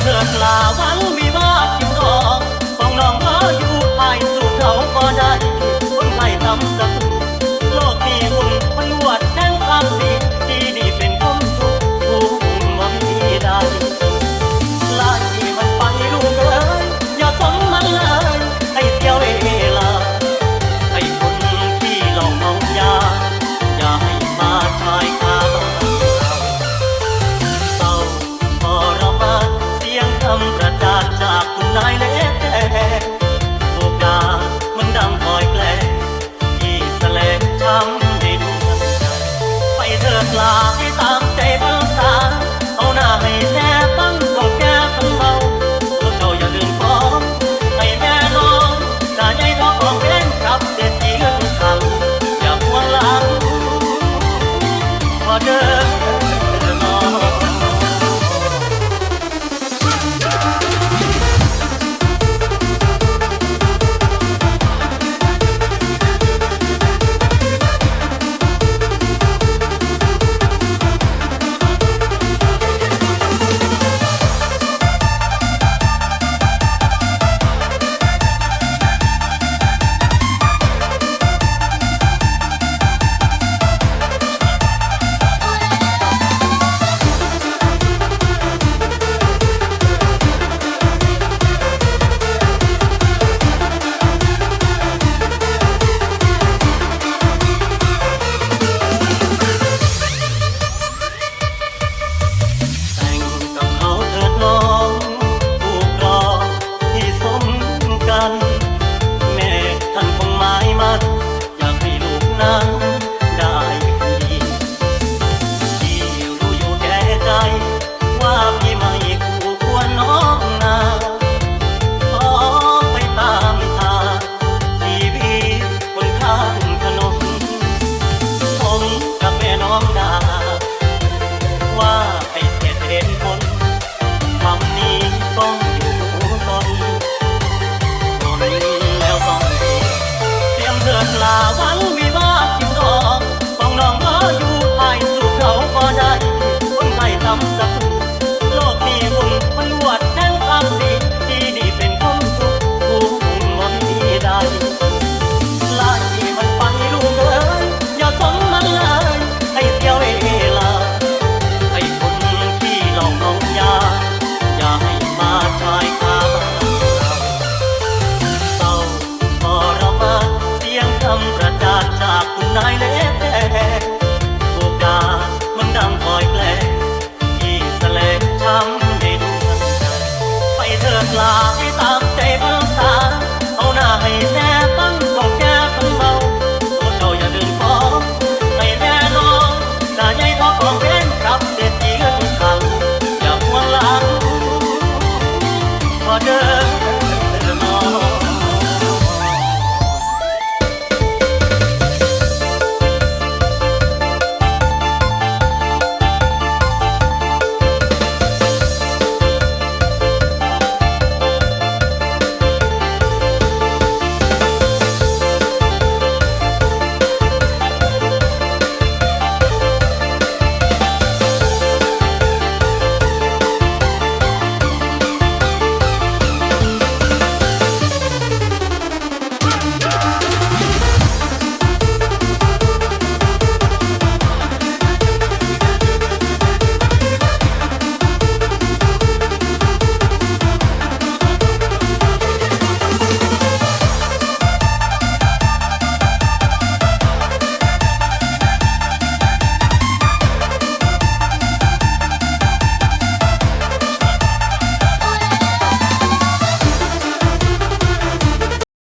ເລີກລາວັນວິວາທຖິ້ມດອກ ຂອງນ້ອງບໍ່ຢູ່ ອ້າຍສູ້ເຂົາບໍ່ໄດ້ ຄົນໄຂ້ຕຳສະຕູ ໂລກນີ້ຫຸ່ນມັນຫວດແທງສາມປີ ທີ່ນີ້ເປັນຄວາມທຸກ ຜູ້ຫຸ່ນບໍ່ມີໄດ້ ໄລ່ມັນໄປລູກເອີຍ ຢ່າສົນມັນເລີຍ ໃຫ້ເສຍເວລາ ໃຫ້ຄົນຂີ້ເຫຼົ້າເມົາຢາ ຢ່າໃຫ້ມາຖ່າຍຄາວ ເສົ້າທໍລະມານ ສຽງຄຳປະຈານຈາກຄຸນນາຍເລັກແດງ ໂອກາດມັນດັ່ງຄອຍແກລ້ງ ທີ່ສະແຫຼງທຳໃຫ້ດວງໃຈ ໄປເທີດຫຼາຍຕາມໃຈພັນສາ ເອົາໜ້າໃຫ້ແທ້ຟັງກອງແກ້ຄຳເວົ້າ ພວກເຈົ້າຢ່າເດີນຟ້ອງ ໃຫ້ແມ່ນ້ອງໜ້າໃຫຍ່ທໍ່ຂອງເວນກັບເສດຖີເງິນຄຳ ຢ່າພວງຫຼັງພໍເດີນ້ອງ. ແຕ່ງກັບເຂົາເທີດນ້ອງ ຜູ້ຄອງທີ່ສົມກັນ ແມ້ທ່ານຄົງໝາຍໝັ້ນ ຢາກໃຫ້ລູກນາງໄດ້ດີ ທີ່ຮູ້ຢູ່ແກ່ໃຈ ວ່າພີ່ໄມ່ຄູ່ຄວນນ້ອງນາ ຂໍໄປຕາມທາງ ຊີວິດຄົນຂ້າງຖະໜົນ ສົມກັບແມ່ນ້ອງດາ ວ່າໃຫ້ເສດເຫັນຜົນ ຄຳນີ້ຕ້ອງຢູ່ຕົ້ນ ດົນແລ້ວຕ້ອງເກດ ຕຽມເທີດລາວັນວິວາທຖິ້ມດອກ ຂອງນ້ອງບໍ່ຢູ່ ອ້າຍສູ້ເຂົາບໍ່ໄດ້ ຄົນໄຂ້ຕຳສະຕູ ໂລກນີ້ຫຸ່ນມັນຫວດແທງສາມປີ ທີ່ນີ້ເປັນຄວາມທຸກ ຜູ້ຫຸ່ນບໍ່ມີໄດ້ ໄລ່ມັນໄປລູກເອີຍ ຢ່າສົນມັນເລີຍ ໃຫ້ເສຍເວລາ ໃຫ້ຄົນຂີ້ເຫຼົ້າເມົາຢາ ຢ່າໃຫ້ມາຖ່າຍຄາວ ເສົ້າທໍລະມານ ສຽງຄຳປະຈານຈາກຄຸນນາຍເລັກແດງ ໂອກາດມັນດັ່ງຄອຍແກລ້ງ ທີ່ສະແຫຼງທຳໃຫ້ດວງໃຈ ໄປເທີດຫຼາຍຕາມໃຈພັນສາ ເອົາໜ້າໃຫ້ແທ້ຟັງກອງແກ້ຄຳເວົ້າ ພວກເຈົ້າຢ່າເດີນຟ້ອງ ໃຫ້ແນ່ນອນ ໜ້າໃຫຍ່ທໍ່ຂອງເວນກັບເສດຖີເງິນຄຳ ຢ່າພວງຫຼັງພໍເດີ